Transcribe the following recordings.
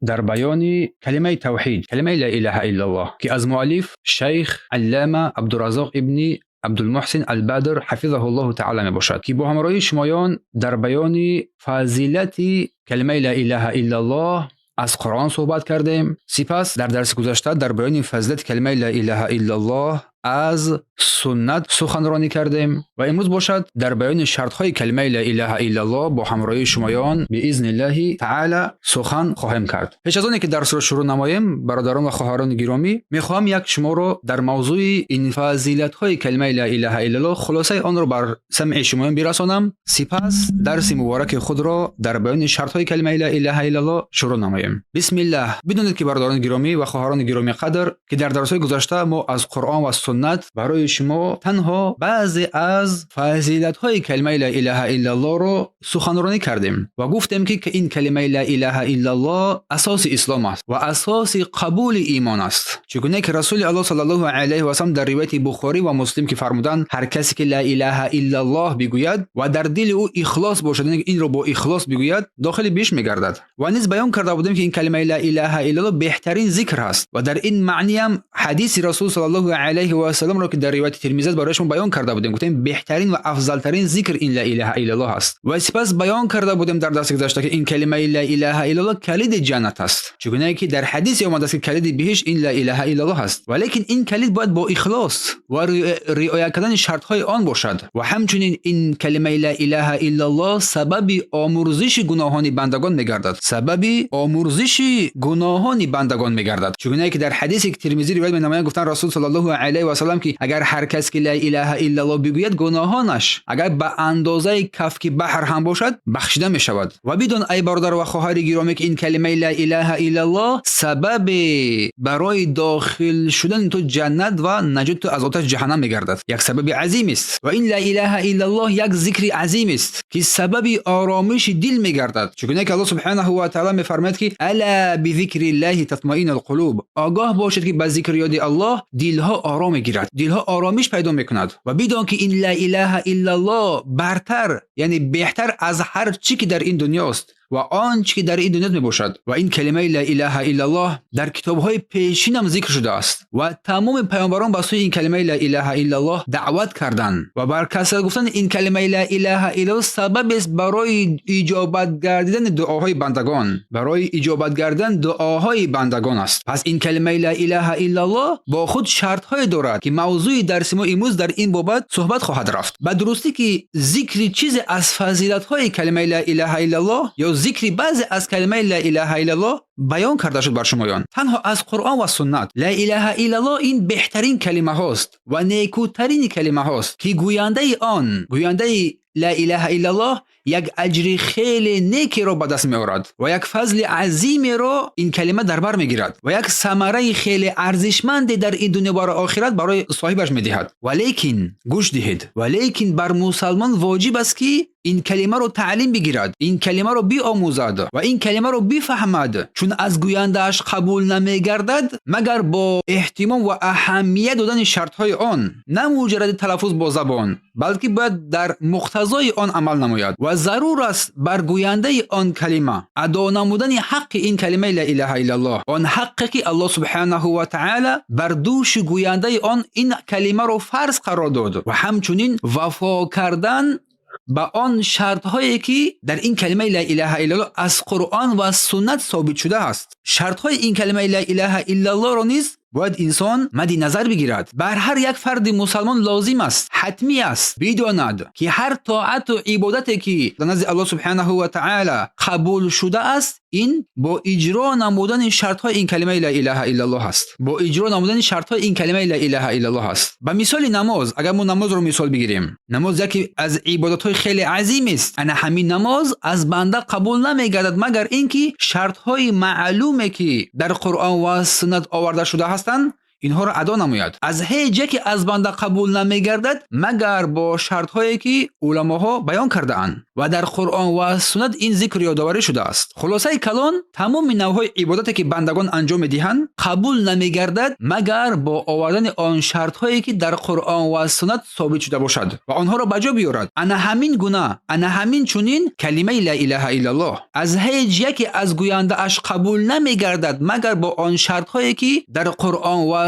Дар баёни калимаи тавҳид, калимаи ла илаҳа иллаллоҳ, ки аз муаллиф шайх Аллама Абдураззоқ ибни Абдулмуҳсин Албадр ҳафизаҳуллоҳу таъала мебошад, ки бо ҳамроҳии шумоён дар баёни фазилати калимаи ла илаҳа иллаллоҳ аз Қуръон суҳбат кардем. Сипас дар дарси гузашта дар баёни фазилати калимаи ла илаҳа иллаллоҳ аз суннат суханронӣ кардем ва имрӯз бошад дар баёни шартҳои калимаи ла илаҳа иллаллоҳ бо ҳамроҳии шумоён биизниллаҳи таъала сухан хоҳем кард. Пеш аз оне ки дарсро шурӯъ намоем, бародарон ва хоҳарони гиромӣ, мехоҳам як шуморо дар мавзӯи ин фазилатҳои калимаи ла илаҳа иллаллоҳ хулосаи онро бар самъи шумоён бирасонам. Сипас дарси мубораки худро дар баёни шартҳои калимаи ла илаҳа иллаллоҳ шурӯъ намоем. Бисмиллаҳ. Бидонед ки, бародарони гиромӣ ва хоҳарони гиромӣ қадр, ки дар дарсҳои гузашта мо аз Қуръон ва суннат барои шумо танҳо баъзе аз фазилатҳои калимаи ла илаҳа иллаллоҳро суханронӣ кардем ва гуфтем, ки ин калимаи ла илаҳа иллаллоҳ асоси ислом аст ва асоси қабули имон аст. Чигуна ки Расули Аллоҳ саллаллоҳу алайҳи васаллам дар ривояти Бухорӣ ва Муслим ки фармуданд: ҳар касе ки ла илаҳа иллаллоҳ бигӯяд ва дар дили ӯ ихлос бошад, яъне инро бо ихлос бигӯяд, дохили биҳишт мегардад. Ва низ баён карда будем, ки ин калимаи ла илаҳа иллаллоҳ беҳтарин зикр ҳаст ва дар ин маъниам ҳадиси Расул саллаллоҳу алайҳи васалламро, ки дар ривояти Тирмизӣ аст, барои шумо баён карда будем. Гуфтем, беҳтарин ва афзалтарин зикр ин ла илаҳа иллаллоҳ аст. Ва сипас баён карда будем дар дарси гузашта, ки ин калимаи ла илаҳа иллаллоҳ калиди ҷаннат аст, чигунае ки дар ҳадисе омадааст, ки калиди биҳишт ин ла илаҳа иллаллоҳ аст. Валекин ин калид бояд бо ихлос ва риоя кардани шартҳои он бошад. Ва ҳамчунин ин калимаи ла илаҳа иллаллоҳ сабаби омурзиши гуноҳони бандагон мегардад, сабаби омурзиши гуноҳони бандагон мегардад. Чигунае ки дар ҳадисе ки Тирмизӣ ривоят менамояд, гуфтанд Расул саллаллоҳу алайҳи васаллам, ки агар ҳар кас ки ла илаҳа иллаллоҳ бигӯяд, гуноҳонаш агар ба андозаи кафки баҳр ҳам бошад, бахшида мешавад. Ва бидон, ай бародар ва хоҳари гиромӣ, ки ин калимаи ла илаҳа иллаллоҳ сабаби барои дохил шудани ту ҷаннат ва наҷоти ту аз оташи ҷаҳаннам мегардад, як сабаби азим аст. Ва ин ла илаҳа иллаллоҳ як зикри азим аст, ки сабаби оромиши дил мегардад. Чунки ки Аллоҳ субҳанаҳу ва таъала мефармояд, ки ألا بذكر الله تطمئن القلوب. Огоҳ бошед, ки ба зикри ёди Аллоҳ дилҳо ором мегирад, дилҳо оромиш пайдо мекунад. Ва бидон, ки ин ла илаҳа иллаллоҳ бартар, яъне беҳтар аз ҳар чӣ ки дар ин дунёст ва он чӣ ки дар ин дунё мебошад. Ва ин калимаи ла илаҳа иллаллоҳ дар китобҳои пешинам зикр шудааст ва тамоми паёмбарон ба сӯи ин калимаи ла илаҳа иллаллоҳ даъват карданд. Ва бар касрат гуфтани ин калимаи ла илаҳа иллаллоҳ сабабест барои иҷобат гардидани дуоҳои бандагон, барои иҷобат гардидани дуоҳои бандагон аст. Пас ин калимаи ла илаҳа иллаллоҳ бо худ шартҳое дорад, ки мавзӯи дарси мо имрӯз дар ин бобат суҳбат хоҳад рафт. Ба дурустӣ ки зикри чизе аз фазилатҳои калимаи ла илаҳа иллаллоҳ ё зикри баъзе аз калимаи ла илаҳа иллаллоҳ баён карда шуд бар шумоён танҳо аз Қуръон ва суннат. Ла илаҳа иллаллоҳ ин беҳтарин калимаҳост ва некӯтарин калимаҳост, ки гӯяндаи он, гӯяндаи ла илаҳа иллаллоҳ, як аҷри хеле некеро ба даст меорад ва як фазли азимеро ин калима дар бар мегирад ва як самараи хеле арзишманде дар ин дунё ва охират барои соҳибаш медиҳад. Валекин гӯш диҳед, валекин бар мусалмон воҷиб аст, ки ин калимаро таълим бигирад, ин калимаро биомӯзад ва ин калимаро бифаҳмад, чун аз гӯяндааш қабул намегардад, магар бо эҳтимом ва аҳамият додани шартҳои он, на муҷарради талаффуз бо забон, балки бояд дар муқтазои он амал намояд. Ва зарур аст бар гӯяндаи он калима адо намудани ҳаққи ин калимаи ла илаҳа иллаллоҳ, он ҳаққе ки Аллоҳ субҳанаҳу ва таъала бар дӯши гӯяндаи он ин калимаро фарз қарор дод, ва ҳамчунин вафо кардан ба он шартҳое, ки дар ин калимаи ла илаҳа иллаллоҳ аз Қуръон ва суннат собит шудааст. Шартҳои ин калимаи ла илаҳа иллаллоҳро низ бояд инсон мадди назар бигирад. Бар ҳар як фарди мусалмон лозим аст, ҳатмӣ аст бидонад, ки ҳар тоату ибодате, ки дар назди Аллоҳ субҳанаҳу ва таъала қабул шудааст, ин бо иҷро намудани шартҳои ин калимаи ла илаҳа иллаллоҳ аст, бо иҷро намудани шартҳои ин калимаи ла илаҳа иллаллоҳ аст. Ба мисоли намоз, агар мо намозро мисол бигирем, намоз яке аз ибодатҳои хеле азим аст. Ана ҳамин намоз аз банда қабул намегардад, магар ин ки шартҳои маълуме, ки дар Қуръон ва суннат оварда шуда ҳастанд, инҳоро адо намояд. Аз ҳеҷ яке аз банда қабул намегардад, магар бо шартҳое, ки уламоҳо баён кардаанд. Ва дар Қуръон ва суннат ин зикр ёдоварӣ шудааст. Хулосаи калон, тамоми навъҳои ибодате ки бандагон анҷом медиҳанд, қабул намегардад, магар бо овардани он шартҳое ки дар Қуръон ва суннат собит шуда бошад ва онҳоро ба ҷо биёрад. Ана ҳамин гуна, ана ҳамин чунин калимаи ла илаҳа иллаллоҳ аз ҳеҷ яке аз гӯяндааш қабул намегардад, магар бо он шартҳое ки дар Қуръон ва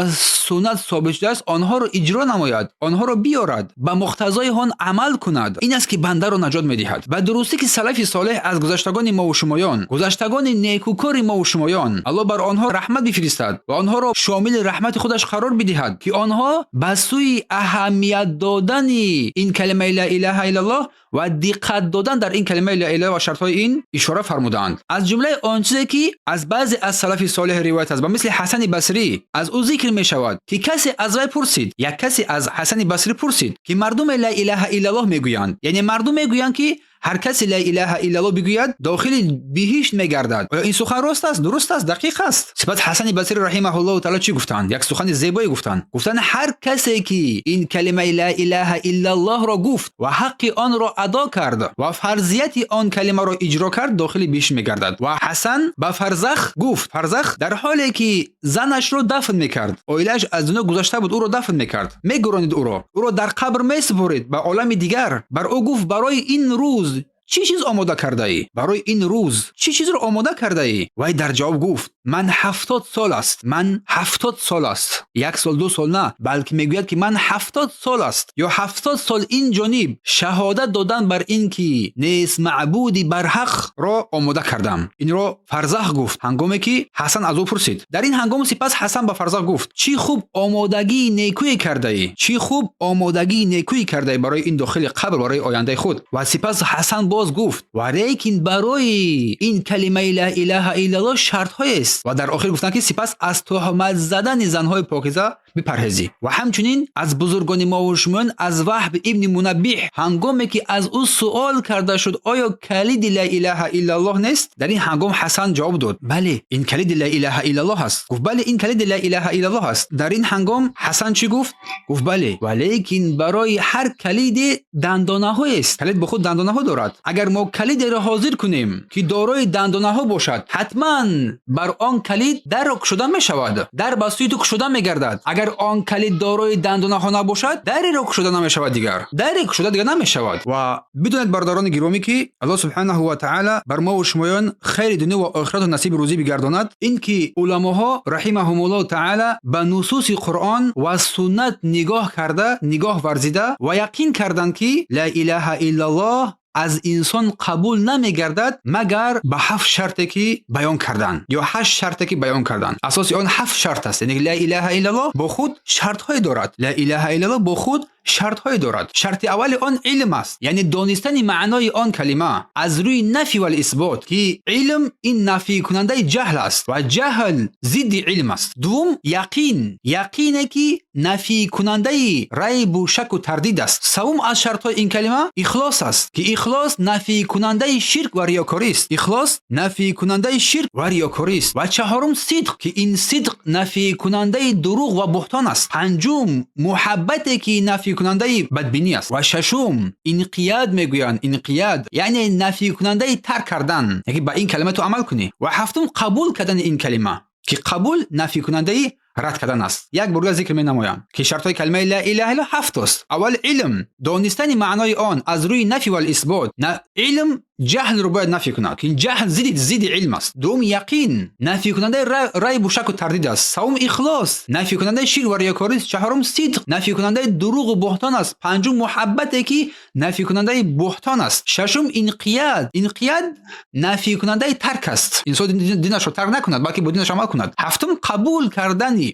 суннат собит шудааст, онҳоро иҷро намояд, онҳоро биёрад, ба муқтазои он амал кунад. Ин аст ки бандаро наҷот медиҳад. Ба дурустӣ ки салафи солеҳ аз гузаштагони мо ва шумоён, гузаштагони некукори мо ва шумоён, Аллоҳ бар онҳо раҳмат бифиристад ва онҳоро шомили раҳмати худаш қарор бидиҳад, ки онҳо ба сӯи аҳамият додани ин калимаи ла илаҳа иллаллоҳ ва диққат додан дар ин калимаи ла илаҳа ва шартҳои ин ишора фармудаанд. Аз ҷумлаи он чизе ки аз баъзе аз салафи солеҳ ривоят аст, ба мисли Ҳасани Басрӣ, аз ӯ зикр мешавад ки касе аз вай пурсид, як касе аз Ҳасани Басрӣ пурсид ки мардуме ла илаҳа иллаллоҳ мегӯянд, яъне мардум мегӯянд ки ҳар касе ла илаҳа иллаллоҳ бигӯяд, дохили биҳишт мегардад. Оё ин сухан рост аст, дуруст аст, дақиқ аст? Сипас Ҳасани Басрӣ раҳимаҳуллоҳу таъала чӣ гуфтанд? Як сухани зебое гуфтанд. Гуфтанд: ҳар касе ки ин калимаи ла илаҳа иллаллоҳро гуфт ва ҳаққи онро адо кард ва фарзияти он калимаро иҷро кард, дохили биҳишт мегардад. Ва Ҳасан ба Фарзах гуфт. Фарзах дар ҳоле ки занашро дафн мекард, оилааш аз дунё гузашта буд, ӯро дафн мекард, мегуронид ӯро, ӯро дар қабр месупорид ба олами дигар. Бар ӯ гуфт: барои ин рӯз чӣ чиз омода кардаӣ? Барои ин рӯз чӣ чизро омода кардаӣ? Вай дар ҷавоб гуфт: ман 70 сол аст, ман 70 сол аст, як сол, 2 сол на, балки мегӯяд ки ман 70 сол аст ё 70 сол ин ҷониб шаҳодат додан бар ин ки нест маъбуди барҳақро омода кардам. Инро Фарзах гуфт, ҳангоме ки Ҳасан аз ӯ пурсид. Дар ин ҳангом сипас Ҳасан ба Фарзах гуфт: чӣ хуб омодагии некӯе кардаӣ, чӣ хуб омодагии некӯе кардаӣ барои ин дохили қабр, барои ояндаи худ. Ва сипас Ҳасан боз гуфт: валекин барои ин калимаи ла илаҳа иллаллоҳ шартҳоест. Ва дар охир гуфтанд ки сипас аз туҳмат задани занҳои покиза бипарҳезӣ. Ва ҳамчунин аз бузургони мо ва шумоён, аз Ваҳб ибни Мунаббиҳ, ҳангоме ки аз ӯ суол карда шуд: оё калиди ла илаҳа иллаллоҳ нест? Дар ин ҳангом Ҳасан ҷавоб дод: бале, ин калиди ла илаҳа иллаллоҳ аст. Гуфт: бале, ин калиди ла илаҳа иллаллоҳ аст. Дар ин ҳангом Ҳасан чӣ гуфт? Гуфт: бале, валекин барои ҳар калиде дандонаҳоест. Калид бо худ дандонаҳо дорад. Агар мо калидеро ҳозир кунем ки дорои дандонаҳо бошад, ҳатман бар он калид дарро кушода мешавад, дар ба сӯи ту кушода мегардад. Агар он калид дорои дандонаҳо набошад, дареро кушода намешавад, дигар даре кушода дигар намешавад. Ва бидонед, бародарони гиромӣ, ки Аллоҳ субҳанаҳу ва таъала бар мо ва шумоён хайри дунё ва охиратро насиби рӯзӣ бигардонад. Ин ки уламоҳо раҳимаҳумуллоҳу таъала ба нусуси Қуръон ва суннат нигоҳ карда, нигоҳ варзида ва яқин карданд ки ла илаҳа иллаллоҳ аз инсон қабул намегардад, магар ба ҳафт шарте ки баён карданд ё ҳашт шарте ки баён карданд. Асоси он ҳафт шарт аст. Яъне ла илаҳа иллаллоҳ бо худ шартҳое дорад. Ла илаҳа иллаллоҳ бо худ шартҳое дорад. Шарти аввали он илм аст, яъне донистани маънои он калима аз рӯи нафи вал исбот, ки илм ин нафикунандаи ҷаҳл аст ва ҷаҳл зидди илм аст. Дуввум яқин, яқине ки нафикунандаи райбу шаку тардид аст. Саввум аз шартҳои ин калима ихлос аст, ки ихлос нафикунандаи ширк ва риёкорист. Ихлос нафикунандаи ширк ва риёкорист. Ва чаҳорум сидқ, ки ин сидқ нафикунандаи дурӯғ ва буҳтон аст. Панҷум муҳаббате ки нафикунандаи бадбинӣ аст. Ва шашум инқияд мегӯянд, инқияд яъне нафикунандаи тарк кардан, яъне ба ин калима ту амал кунӣ. Ва ҳафтум қабул кардани ин калима, ки қабул нафикунандаи рад кардан аст. Як борга зикр менамоям ки шартҳои калимаи ла илаҳа илла ҳафт аст. Аввал илм, донистани маънои он аз рӯи нафи вал исбот. Илм ҷаҳлро бояд нафӣ кунад, ки ҷаҳл зидди илм аст. Дуввум яқин, нафикунандаи райбу шаку тардид аст. Саввум ихлос, нафикунандаи ширк ва риёкорист. Чаҳорум сидқ, нафикунандаи дурӯғу буҳтон аст. Панҷум муҳаббате ки нафикунандаи буҳтон аст. Шашум инқияд, инқияд нафикунандаи тарк аст, инсон динашро тарк накунад, балки бо динаш амал кунад. Ҳафтум қабул кардани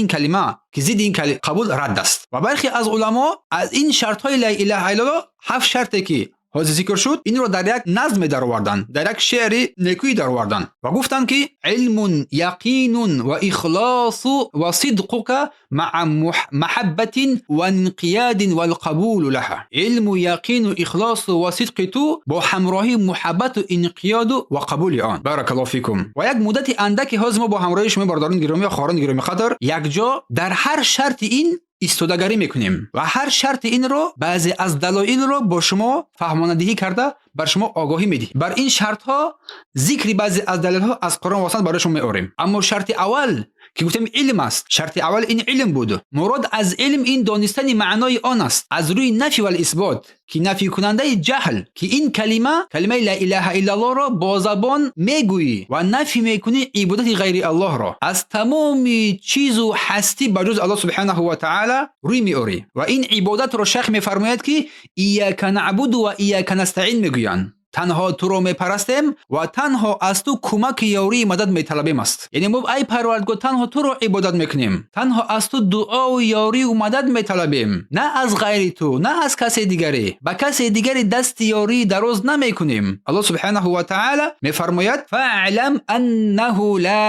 ин калима, ки зидди ин қабул рад аст. Ва бархе аз уламо аз ин шартҳои ла илаҳа иллаллоҳ, ҳафт шарте ки ҳозир зикр шуд, инро дар як назме дароварданд, дар як шеъри некӯӣ дароварданд ва гуфтанд ки илмун яқинун ва ихлосу ва сидқука маа маҳаббатин ва инқиядин валқабулу лаҳа. Илму яқину ихлосу ва сидқи ту бо ҳамроҳии муҳаббату инқиёду ва қабули он. Баракаллоҳу фикум. Ва як муддати андаке ҳозир мо бо ҳамроҳии шумо, бародарони гиромӣ ва хоҳарони гиромиқадр, якҷо дар ҳар шарти ин истодагарӣ мекунем ва ҳар шарти инро баъзе аз далоилро бо шумо фаҳмонадиҳӣ карда бар шумо огоҳӣ медиҳем. Бар ин шартҳо зикри баъзе аз далелҳо аз Қуръон ва суннат барои шумо меорем. Аммо шарти аввал ки гуфтем илм аст, шарти аввал ин илм буд. Мурод аз илм ин донистани маънои он аст аз рӯи нафй вал исбот, ки нафй кунандаи ҷаҳл, ки ин калима, калимаи ла илаҳа иллаллоҳро бо забон мегӯӣ ва нафй мекунӣ ибодати ғайри Аллоҳро аз тамоми чизу ҳастӣ ба ҷуз Аллоҳ субҳанаҳу ва таъала рӯй меорӣ. Ва ин ибодатро шайх мефармояд, ки ияка наъбуду ва ияка настаин мегӯянд. Танҳо туро мепарастем ва танҳо аз ту кӯмаки ёрии мадад металабем аст. Яъне мо, ай Парвардигор, танҳо туро ибодат мекунем, танҳо аз ту дуову ёриву мадад металабем, на аз ғайри ту, на аз касе дигаре, ба касе дигаре дасти ёрии дароз намекунем. Аллоҳ субҳанаҳу ва таъала мефармояд: фаълам аннаҳу ла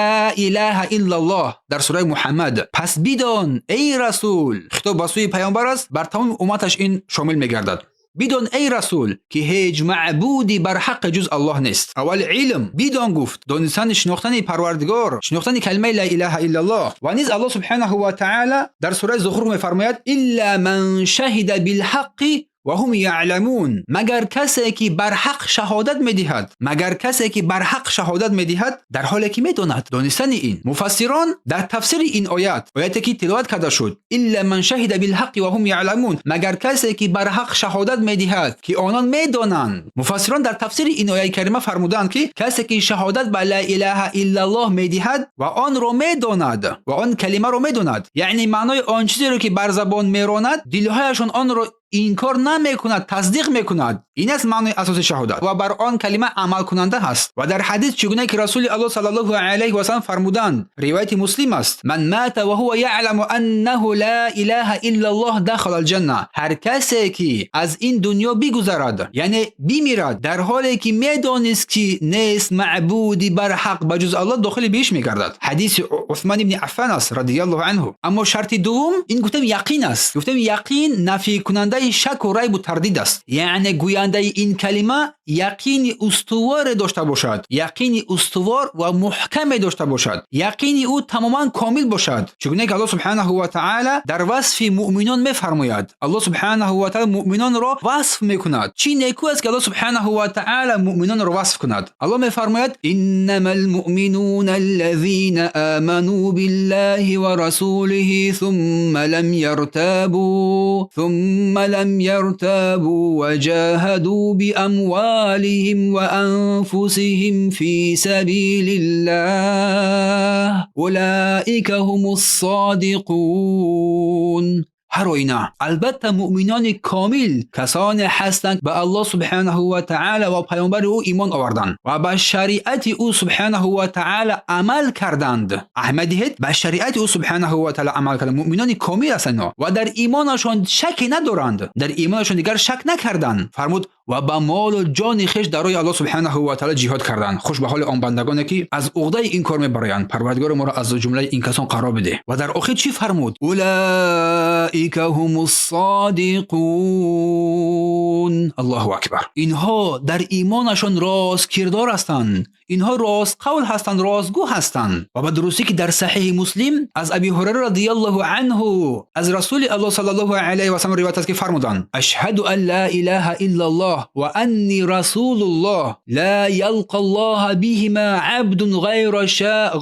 илаҳа иллаллоҳ дар сураи Муҳаммад. Пас бидон, эй расул, хитоб ба сӯи паёмбар аст, бар тамоми умматаш ин шомил мегардад. Бидон, эй расул, ки ҳеҷ маъбуди барҳаққ ҷуз Аллоҳ нест. Аввал илм бидон гуфт, донистани, шинохтани Парвардигор, шинохтани калимаи ла илаҳа иллаллоҳ. Ва низ Аллоҳ субҳанаҳу ва таъала дар сураи Зухруф мефармояд: илла ман шаҳида билҳаққи ва ҳум яъламун, магар касе ки барҳақ шаҳодат медиҳад, магар касе ки барҳақ шаҳодат медиҳад, дар ҳоле ки медонад. Донистани ин, муфассирон дар тафсири ин оят, ояте ки тиловат карда шуд, илла ман шаҳида билҳаққи ва ҳум яъламун, магар касе ки барҳақ шаҳодат медиҳад, ки онон медонанд, муфассирон дар тафсири ин ояи карима фармуданд, ки касе ки шаҳодат ба ла илаҳа иллаллоҳ медиҳад ва онро медонад, ва он калимаро медонад, яъне маънои он чизеро ки бар забон меронад, дилҳояшон онро инкор намекунад, тасдиқ мекунад. Ин аст маънои асоси шаҳодат ва бар он калима амалкунанда ҳаст. Ва дар ҳадис, чӣ гуна ки Расули Аллоҳ саллаллоҳу алайҳи васаллам фармуданд, ривояти Муслим аст: ман мата ва ҳува яъламу аннаҳу ла илаҳа иллаллоҳ дахала алҷанна. Ҳар касе ки аз ин дунё бигузарад, яъне бимирад, дар ҳоле ки медонист, ки нест маъбуди барҳақ ба ҷуз Аллоҳ, дохили биҳишт мегардад. Ҳадиси Усман ибни Аффан аст радиаллоҳу анҳу. Аммо шарти дуввум ин гуфтем яқин аст. Гуфтем, яқин нафйкунандаи шаку райбу тардид аст, яъне гӯяндаи ин калима яқини устуворе дошта бошад, яқини устувор ва муҳкаме дошта бошад, яқини ӯ тамоман комил бошад. Чӣ гуна ки Аллоҳ субҳанаҳу ва таъала дар васфи муъминон мефармояд, Аллоҳ субҳанаҳу ва таъала муъминонро васф мекунад. Чӣ некӯ аст, ки Аллоҳ субҳанаҳу ва таъала муъминонро васф кунад. Аллоҳ мефармояд: иннама алмуъминуна аллазина аманӯ биллаҳи ва расулиҳи ثم لم يرتابوا وجاهدوا بأموالهم وأنفسهم في سبيل الله أولئك هم الصادقون. Ҳар оина, албатта, муъминони комил касоне ҳастанд, ба Аллоҳ субҳанаҳу ва таъала ва паёмбари ӯ имон оварданд ва ба шариати ӯ субҳанаҳу ва таъала амал карданд. Аҳамият диҳед, ба шариати ӯ субҳанаҳу ва таъала амал карданд. Муъминони комил ҳастанд ино ва дар имонашон шаке надоранд, дар имонашон дигар шак накарданд. Фармуд: ва ба молу ҷони хеш дар роҳи Аллоҳ субҳанаҳу ва таъала ҷиҳод карданд. Хуш ба ҳоли он бандагоне, ки аз уғдаи ин кор мебароянд. Парвардигоро, моро аз ҷумлаи ин касон қарор бидеҳ. Ва дар охир чӣ фармуд? أولئك هم الصادقون. Аллоҳу акбар! Инҳо дар имонашон росткирдор ҳастанд, инҳо ростқавл ҳастанд, ростгӯ ҳастанд. Ва ба дурустӣ, ки дар Саҳиҳи Муслим аз Аби Ҳурайра радиаллоҳу анҳу аз Расули Аллоҳ саллаллоҳу алайҳи васаллам ривоят аст, ки фармуданд: ашҳаду ан ла илаҳа иллаллоҳ ва анни расулуллоҳ ла ялқа аллоҳа биҳима абдун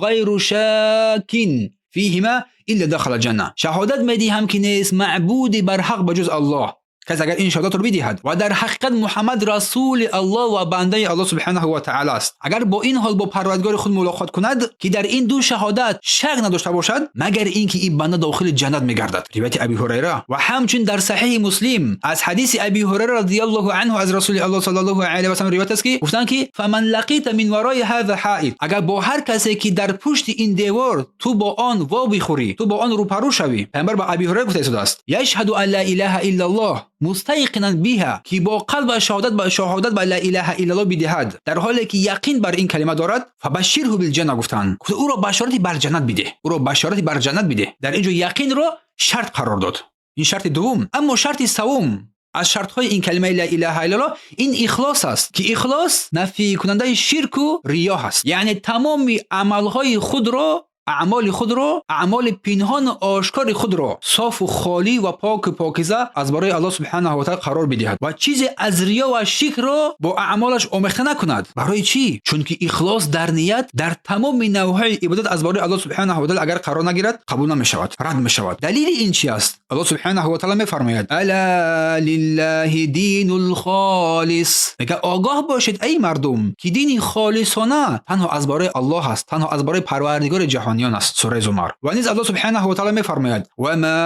ғайру шакин фиҳима илла дахала ҷанна. Шаҳодат медиҳам, ки нест маъбуди барҳақ ба ҷуз Аллоҳ. Кас агар ин шаҳодатро бидиҳад ва дар ҳақиқат Муҳаммад расули Аллоҳ ва бандаи Аллоҳ субҳанаҳу ва таъала аст, агар бо ин ҳол бо Парвардигори худ мулоқот кунад, ки дар ин ду шаҳодат шак надошта бошад, магар ин ки ин банда дохили ҷаннат мегардад. Ривояти Аби Ҳурайра. Ва ҳамчунин дар Саҳиҳи Муслим аз ҳадиси Аби Ҳурайра радиаллоҳу анҳу аз Расули Аллоҳ саллаллоҳу алайҳи васаллам ривоят аст, ки гуфтанд, ки فمن لقيت من وراء هذا الحائط, агар бо ҳар касе ки дар пушти ин девор ту бо он во бихӯрӣ, ту бо он рӯпарӯ шавӣ, паёмбар ба Аби Ҳурайра гуфта истодааст, يشهد أن لا إله إلا الله مستيقنا بها, ки бо қалбаш шаҳодат ба ла илаҳа иллаллоҳ бидиҳад, дар ҳоле ки яқин бар ин калима дорад, فبشره بالجنة гуфтанд, ӯро башорати бар ҷаннат бидеҳ, ӯро башорати бар ҷаннат бидеҳ. Дар ин ҷо яқинро шарт қарор дод. Ин шарти дуввум. Аммо шарти саввум аз шартҳои ин калимаи ла илаҳа иллаллоҳ ин ихлос аст, ки ихлос нафйкунандаи ширку риё ҳаст, яъне тамоми амалҳои худро Аъмоли худро, аъмоли пинҳон ва ошкори худро соф ва холӣ ва пок ва покиза аз барои Аллоҳ субҳонаҳу ва таъоло қарор бидиҳад ва чизе аз риё ва ширкро бо аъмолаш омехта накунад. Барои чӣ? Чунки ихлос дар ният дар тамоми навъҳои ибодат аз барои Аллоҳ субҳонаҳу ва таъоло агар қарор нагирад, қабул намешавад, рад мешавад. Далели ин чӣ аст? Аллоҳ субҳонаҳу ва таъоло мефармояд: ألا لله الدين الخالص. Мегӯяд: огоҳ бошед, эй мардум, ки дини холисона танҳо аз барои Аллоҳ аст, танҳо аз барои Парвардигори ҷаҳониён аст. Сураи Зумар. Ва низ Аллоҳ субҳонаҳу ва таъоло мефармояд: وما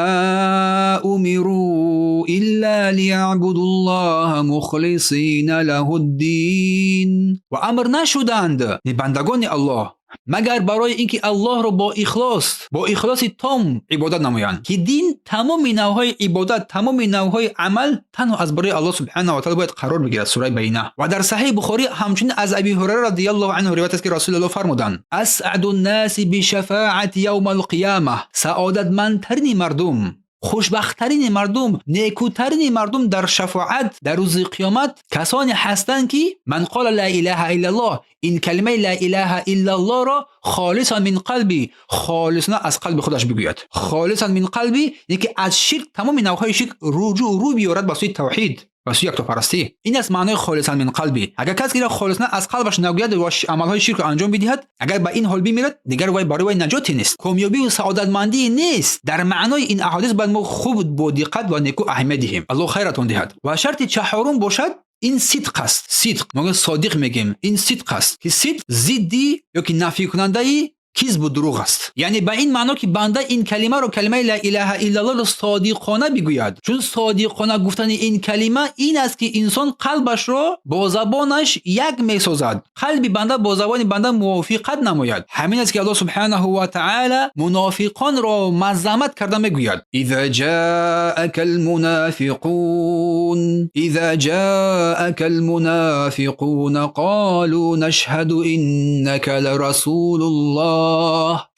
أمروا إلا ليعبدوا الله مخلصين له الدين. Ва амр нашуданд бандагони Аллоҳ магар барои инки Аллоҳро бо ихлос, бо ихлоси том ибодат намоянд, ки дин, тамоми навъҳои ибодат, тамоми навъҳои амал танҳо аз барои Аллоҳ субҳонаҳу ва таъоло бояд қарор бигирад. Сураи Байина. Ва дар Саҳеҳи Бухорӣ ҳамчунин аз Аби Ҳурайра радиаллоҳу анҳу ривоят аст, ки Расулуллоҳ фармуданд: أسعد الناس بشفاعتي يوم القيامة. Саодатмандтарини мардум, хушбахттарини мардум, некӯтарини мардум дар шафоат дар рӯзи қиёмат касоне ҳастанд, ки من قال لا إله إلا الله, ин калимаи ла илаҳа иллаллоҳро خالصا من قلبه, холисона аз қалби худаш бигӯяд. خالصا من قلبه, яъне ки аз ширк, тамоми навъҳои ширк руҷӯъ, рӯ биёрад ба сӯи тавҳид, ба сӯи яктопарастӣ. Ин аст маънои خالصا من قلبه. Агар кас ира холисона аз қалбаш нагӯяд ва амалҳои ширкро анҷом бидиҳад, агар ба ин ҳол бимирад, дигар вай барои вай наҷоте нест, комёбиву саодатмандӣ нест. Дар маънои ин аҳодис бояд мо хуб, бо диққат ва некӯ аҳамият диҳем. Аллоҳ хайратон диҳад. Ва шарти чаҳорум бошад, ин сидқ аст. Сидқ, мо содиқ мегӯем, ин сидқ аст, ки сидқ зидди ё ки нафикунандаи кизбу дурӯғ аст. Яъне ба ин маъно, ки банда ин калимаро, калимаи ла илаҳа иллаллоҳро содиқона бигӯяд. Чун содиқона гуфтани ин калима ин аст, ки инсон қалбашро бо забонаш як месозад, қалби банда бо забони банда мувофиқат намояд. Ҳамин аст, ки Аллоҳ субҳанаҳу ва таъала мунофиқонро мазаммат карда мегӯяд: إذا جاءك المنافقون إذا جاءك المنافقون قالوا نشهد إنك لرسول الله.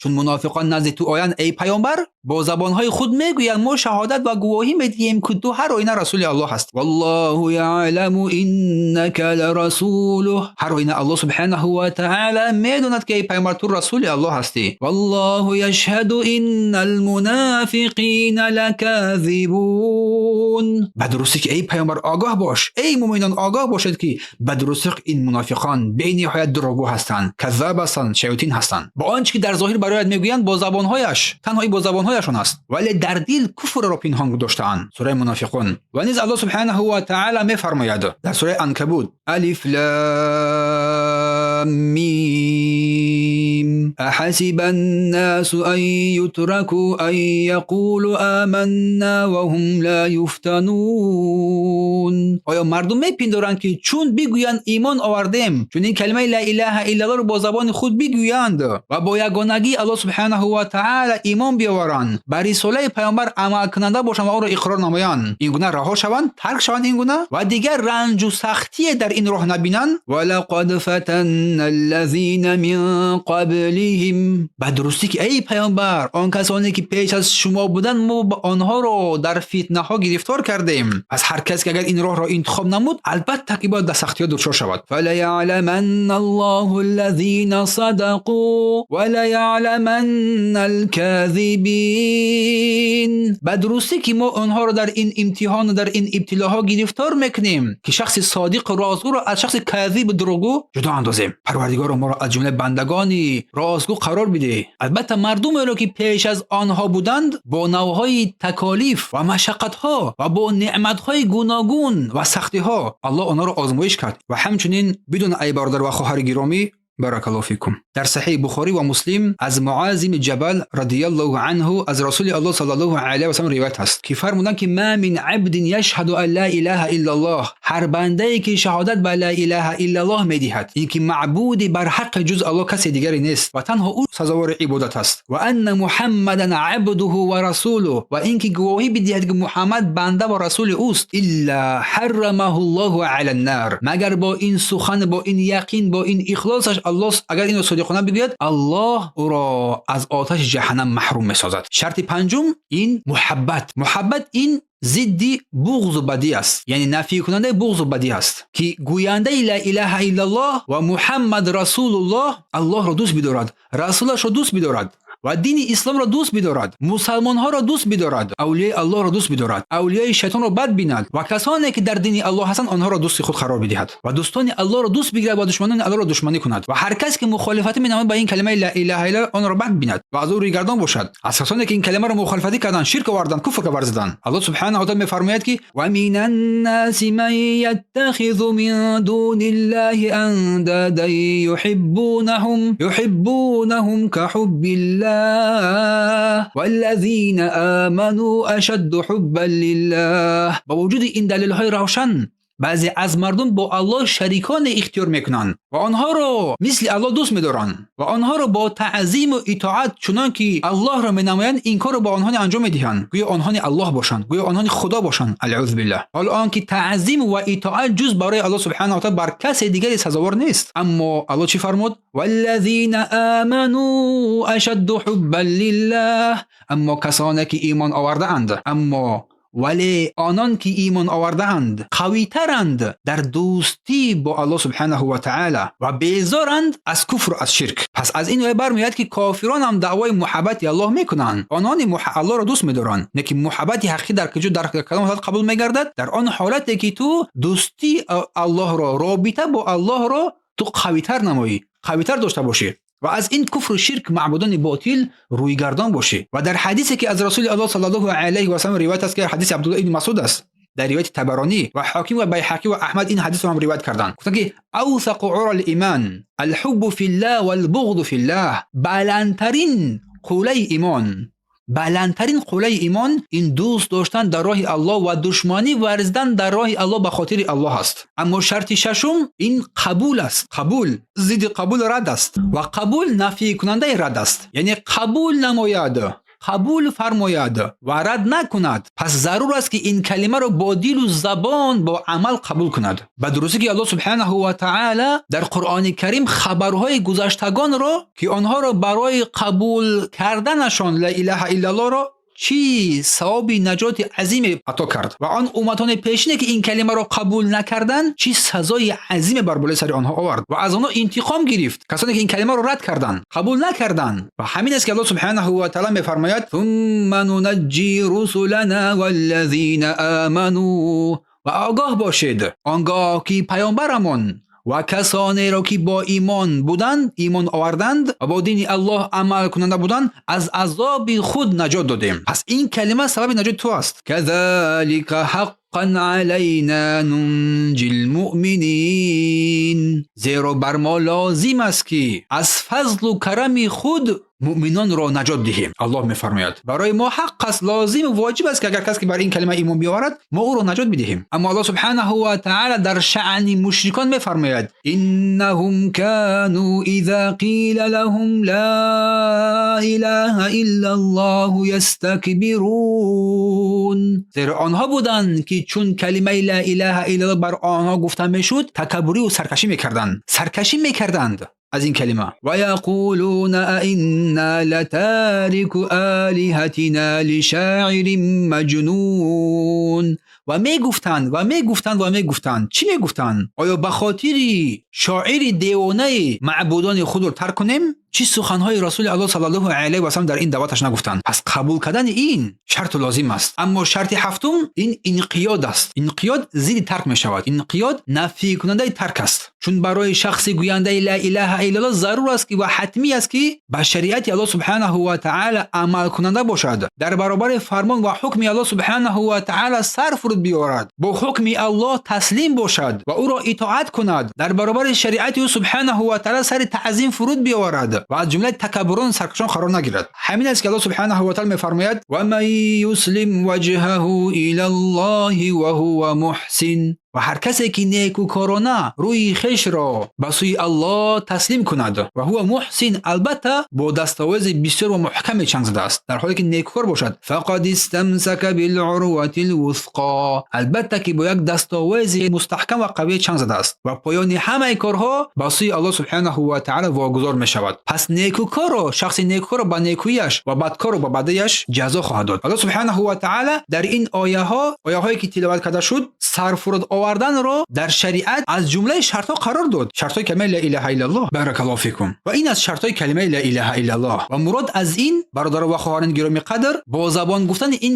Чун мунофиқон назди ту оянд, эй паёмбар, бо забонҳои худ мегӯянд: мо шаҳодат ва гувоҳӣ медиҳем, ки ту ҳар оина расули Аллоҳ ҳаст. والله يعلم إنك لرسوله. Ҳар оина Аллоҳ субҳанаҳу ва таъала медонад, ки, эй паёмбар, ту расули Аллоҳ ҳастӣ. والله يشهد إن المنافقين لكاذبون. Ба дурустӣ, ки, эй паёмбар, огоҳ бош, эй муъминон, огоҳ бошед, ки ба дурустӣ ин мунофиқон бениҳоят дурӯғгӯ ҳастанд, каззаб ҳастанд, шаётин ҳастанд. Бо он чи ки дар зоҳир барояд мегӯянд бо забонҳояш, танҳо бо забонҳояшон аст, вале дар дил куфрро пинҳон доштаанд. Сураи Мунофиқун. Ва низ Аллоҳ субҳанаҳу ва таъала мефармояд дар сураи Анкабут: алиф лам мим أحسب الناس أن يتركوا أن يقولوا آمنا وهم لا يفتنون. Оё мардум мепиндоранд, ки чун бигӯянд имон овардем, чун ин калимаи ла илаҳа иллаллоҳро бо забони худ бигӯянд ва бо ягонагии Аллоҳ субҳанаҳу ва таъала имон биёваранд, ба рисолаи паёмбар амалкунанда бошанд ва онро иқрор намоянд, ин гуна раҳо шаванд, тарк шаванд ин гуна ва дигар ранҷу сахтие дар ин роҳ набинанд? ولقد فتنا الذين من قبلهم. Ба дурустӣ, ки, эй паёмбар, он касоне ки пеш аз шумо буданд, мо онҳоро дар фитнаҳо гирифтор кардем. Пас ҳар кас ки агар ин роҳро интихоб намуд, албатта ки бояд дар сахтиҳо дучор шавад. فليعلمن الله الذين صدقوا وليعلمن الكاذبين. Ба дурустӣ, ки мо онҳоро дар ин имтиҳону дар ин ибтилоҳо гирифтор мекунем, ки шахси содиқу ростгӯро аз шахси казибу дурӯғгӯ ҷудо андозем. Парвардигоро, моро аз ҷумлаи бандагони ростгӯ қарор бидеҳ. Албатта, мардумеро ки пеш аз онҳо буданд, бо навъҳои таколиф ва машаққатҳо ва бо неъматҳои гуногун ва сахтиҳо Аллоҳ онҳоро озмоиш кард. Ва ҳамчунин бидун, ай бародар ва хоҳари гиромӣ, баракаллоҳу фикум, дар Саҳеҳи Бухорӣ ва Муслим аз Муаз ибни Ҷабал радиаллоҳу анҳу аз Расули Аллоҳ саллаллоҳу алайҳи васаллам ривоят ҳаст, ки фармуданд, ки ما من عبد يشهد أن لا إله إلا الله, ҳар бандае ки шаҳодат ба ла илаҳа иллаллоҳ медиҳад, ин ки маъбуди барҳаққи ҷуз Аллоҳ касе дигаре нест ва танҳо ӯ сазовори ибодат аст, وأن محمدا عبده ورسوله, ва ин ки гувоҳӣ бидиҳад, ки Муҳаммад банда ва расули ӯст, إلا حرمه الله على النار, магар бо ин сухан, бо ин яқин, бо ин ихлосаш, Аллоҳ агар инро содиқона бигӯяд, Аллоҳ ӯро аз оташи ҷаҳаннам маҳрум месозад. Шарти панҷум ин муҳаббат. Муҳаббат ин зидди буғзу бадӣ аст, яъне нафикунандаи буғзу бадӣ аст, ки гӯяндаи ла илаҳа иллаллоҳ ва Муҳаммад расулуллоҳ Аллоҳро дӯст бидорад, расулашро дӯст бидорад. ва дини исломро дӯст бидорад, мусалмонҳоро дӯст бидорад, авлиёи Аллоҳро дӯст бидорад, авлиёи шайтонро бад бинад ва касоне ки дар дини Аллоҳ ҳастанд, онҳоро дӯсти худ қарор бидиҳад ва дӯстони Аллоҳро дӯст бигирад ва душманони Аллоҳро душманӣ кунад ва ҳар кас ки мухолифатӣ менамояд ба ин калимаи ла илаҳа иллаллоҳ, онро бад бинад ва аз ӯ рӯйгардон бошад. Аз касоне ки ин калимаро мухолифатӣ карданд, ширк оварданд, куфр варзиданд. Аллоҳ субҳанаҳу ва таъала мефармояд ки ва минан наси ман яттахизу мин дуниллаҳи андадан юҳиббунаҳум каҳуббиллаҳ валлазина аману ашадду ҳуббан лиллаҳ. Ба вуҷуди ин далелҳои равшан, баъзе аз мардум бо Аллоҳ шариконе ихтиёр мекунанд ва онҳоро мисли Аллоҳ дӯст медоранд ва онҳоро бо таъзиму итоат, чунон ки Аллоҳро менамоянд, ин корро бо онҳоне анҷом медиҳанд, гӯё онҳони Аллоҳ бошанд, гӯё онҳони Худо бошанд. Алъузу биллаҳ. Ҳол он ки таъзим ва итоат ҷуз барои Аллоҳ субҳанаҳу ва таъала бар касе дигаре сазовор нест. Аммо Аллоҳ чӣ фармуд? Валлазина аману ашадду ҳуббан лиллаҳ. Аммо касоне ки имон овардаанд, аммо вале онон ки имон овардаанд, қавитаранд дар дӯстӣ бо Аллоҳ субҳанаҳу ва таъала ва безоранд аз куфру аз ширк. Пас аз ин оя бармеояд ки кофирон ҳам даъвои муҳаббати Аллоҳ мекунанд, онони Аллоҳро дӯст медоранд, лекин муҳаббати ҳақиқӣ дар куҷо, дар кадом ҳолат қабул мегардад? Дар он ҳолате ки ту дӯстии Аллоҳро, робита бо Аллоҳро ту қавитар намоӣ, қавитар дошта бошӣ ва аз ин куфру ширк, маъбудони ботил рӯйгардон бошӣ. Ва дар ҳадисе ки аз Расули Аллоҳ саллаллоҳу алайҳи васаллам ривоят аст, ки ҳадиси Абдуллоҳ ибни Масъуд аст, дар ривояти Табаронӣ ва Ҳоким ва Байҳақӣ ва Аҳмад ин ҳадисро ҳам ривоят карданд, гуфтанд ки авсақу урал иман алҳуббу филлаҳ валбуғду филлаҳ. Баландтарин қулаи имон, баландтарин қулаи имон ин дӯст доштан дар роҳи Аллоҳ ва душманӣ варзидан дар роҳи Аллоҳ ба хотири Аллоҳ аст. Аммо шарти шашум ин қабул аст. Қабул зидди қабул рад аст ва қабул нафикунандаи рад аст, яъне қабул намояд, қабул фармояд ва рад накунад. Пас зарур аст ки ин калимаро бо дилу забон, бо амал қабул кунад. Ба дурустӣ ки Аллоҳ субҳанаҳу ва таъала дар Қуръони Карим хабарҳои гузаштагонро, ки онҳоро барои қабул карданашон ла илаҳа иллаллоҳро чӣ савоби наҷоти азиме ато кард ва он умматони пешине ки ин калимаро қабул накарданд, чӣ сазои азиме бар болои сари онҳо овард ва аз онҳо интиқом гирифт, касоне ки ин калимаро рад карданд, қабул накарданд. Ва ҳамин аст ки Аллоҳ субҳанаҳу ва таъала мефармояд: сумма нунаҷҷи русулана валлазина аману. Ва огоҳ бошед, он гоҳ ки паёмбарамон ва касонеро ки бо имон буданд, имон оварданд ва бо дини Аллоҳ амал кунанда буданд, аз азоби худ наҷот додем. Пас ин калима сабаби наҷоти ту аст. Казалика ҳаққан алайна нунҷил муъминин. Зеро бар мо лозим аст ки аз фазлу карами худ муъминонро наҷот диҳем. Аллоҳ мефармояд: барои мо ҳақ аст, лозиму воҷиб аст ки агар кас ки бар ин калима имон биёварад, мо ӯро наҷот бидиҳем. Аммо Аллоҳ субҳанаҳу ва таъала дар шаъни мушрикон мефармояд: иннаҳум кану иза қила лаҳум ла илаҳа иллаллоҳу ястакбирун. Зеро онҳо буданд ки чун калимаи ла илаҳа иллаллоҳ бар онҳо гуфта мешуд, такаббурӣ саркашӣ мекарданд, саркашӣ мекарданд аз ин калима. Ва яқулуна аинна латарику олиҳатина лишоирин маҷнун. Ва мегуфтанд, ва мегуфтанд, ва мегуфтанд. Чӣ мегуфтанд? Оё ба хотири шоири девонаи маъбудони худро тарк кунем? Чӣ суханҳои Расули Аллоҳ саллаллоҳу алайҳи васаллам дар ин даъваташ нагуфтанд. Пас қабул кардани ин шарту лозим аст. Аммо шарти ҳафтум ин инқиёд аст. Инқиёд зидди тарк мешавад, инқиёд нафикунандаи тарк аст, чун барои шахси гӯяндаи ла илаҳа иллаллоҳ зарур аст ки ва ҳатмӣ аст ки ба шариати Аллоҳ субҳанаҳу ва таъала амалкунанда бошад, дар баробари фармон ва ҳукми Аллоҳ субҳанаҳу ва таъала сар фуруд биёрад, бо ҳукми Аллоҳ таслим бошад ва ӯро итоат кунад, дар баробари шариати ӯ субҳанаҳу ва таъала сари таъзим фуруд биёварад ва аз ҷумлаи такаббурон, саркашон қарор нагирад. Ҳамин аст ки Аллоҳ субҳанаҳу ва таъала мефармояд: ва ман юслим ваҷҳаҳу илаллоҳи ва ҳува муҳсин. Ва ҳар касе ки некӯкорона рӯи хешро ба сӯи Аллоҳ таслим кунад, ва ҳува муҳсин, албатта бо дастовези бисёр ва муҳкаме чанг задааст, дар ҳоле ки некӯкор бошад, фақад истамсака билурвати лвусқо, албатта ки бо як дастовези мустаҳкам ва қавие чанг задааст ва поёни ҳамаи корҳо ба сӯи Аллоҳ субҳанаҳу ва таъала вогузор мешавад. Пас некӯкорро, шахси некӯкорро ба некӯяш ва бадкорро ба бадияш ҷазо хоҳад дод. Аллоҳ субҳанаҳу ва таъала дар ин ояҳо, ояҳое ки тиловат карда шуд, сарфуруд Оварданро дар шариат аз ҷумлаи шартҳо қарор дод. Шартҳои калимаи ла илаҳа иллаллоҳ. Баракаллоҳу фикум. Ва ин аз шартҳои калимаи ла илаҳа иллаллоҳ. Ва мурод аз ин, бародарон ва хоҳарони гиромӣ қадр, бо забон гуфтани ин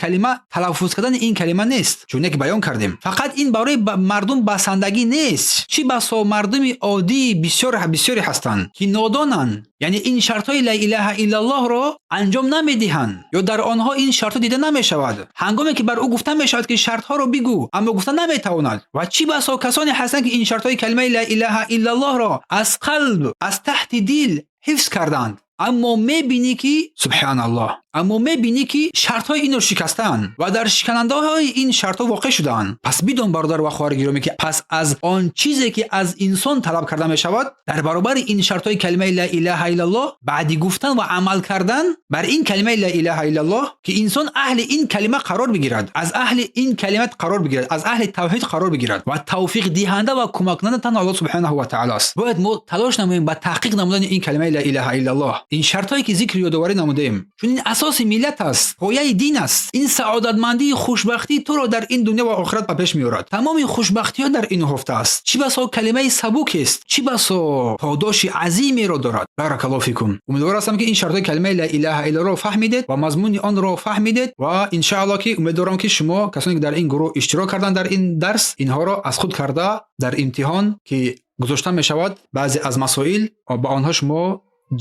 калима, талаффуз кардани ин калима нест. Чуне ки баён кардем. Фақат ин барои мардум басандагӣ нест. Чӣ басо мардуми оддӣ бисёр бисёре ҳастанд, ки нодонанд. Яъне ин шартҳои ла илаҳа иллаллоҳро анҷом намедиҳанд ё дар онҳо ин шартҳо дида намешавад. Ҳангоме ки бар ӯ гуфта мешавад, ки шартҳоро бигӯ, аммо гуфта наметавонад. Ва чӣ басо касоне ҳастанд, ки ин шартҳои калимаи ла илаҳа иллаллоҳро аз қалб, аз таҳти дил ҳифз карданд. Аммо мебинӣ, ки субҳаналлоҳ, аммо мебинӣ, ки шартҳои инро шикастаанд ва дар шиканандаҳои ин шартҳо воқеъ шудаанд. Пас бидон, бародар ва хоҳари гиромӣ, ки пас аз он чизе ки аз инсон талаб карда мешавад дар баробари ин шартҳои калимаи ла илаҳа иллаллоҳ, баъди гуфтан ва амал кардан бар ин калимаи ла илаҳа иллаллоҳ, ки инсон аҳли ин калима қарор бигирад, аз аҳли ин калима қарор бигирад, аз аҳли тавҳид қарор бигирад ва тавфиқдиҳанда ва кӯмаккунанда танҳо Аллоҳ субҳанаҳу ва таъоло аст. Бояд мо талош намоем ба таҳқиқ намудани ин калимаи ла илаҳа иллаллоҳ. Ин шартҳое ки зикр ёдоварӣ намудаем, чун ин асоси миллат аст, пояи дин аст. Ин саодатмандии хушбахтии туро дар ин дунё ва охират ба пеш меорад. Тамоми хушбахтиҳо дар ин нуҳуфта аст. Чӣ басо калимаи сабукест, чӣ басо подоши азимеро дорад. Баракаллоҳу фикум. Умедвор ҳастам, ки ин шартҳои калимаи ла илаҳа иллаллоҳро фаҳмидед ва мазмуни онро фаҳмидед ва иншааллоҳ, ки умед дорам, ки шумо, касоне ки дар ин гурӯҳ иштирок карданд дар ин дарс, инҳоро аз худ карда, дар имтиҳон ки гузошта мешавад баъзе аз масоил, ба онҳо шумо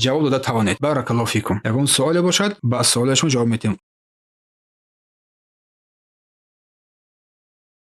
ҷавоб дода тавонед. Баракаллоҳу фикум. Ягон суоле бошад, ба суоле шумо ҷавоб медиҳем.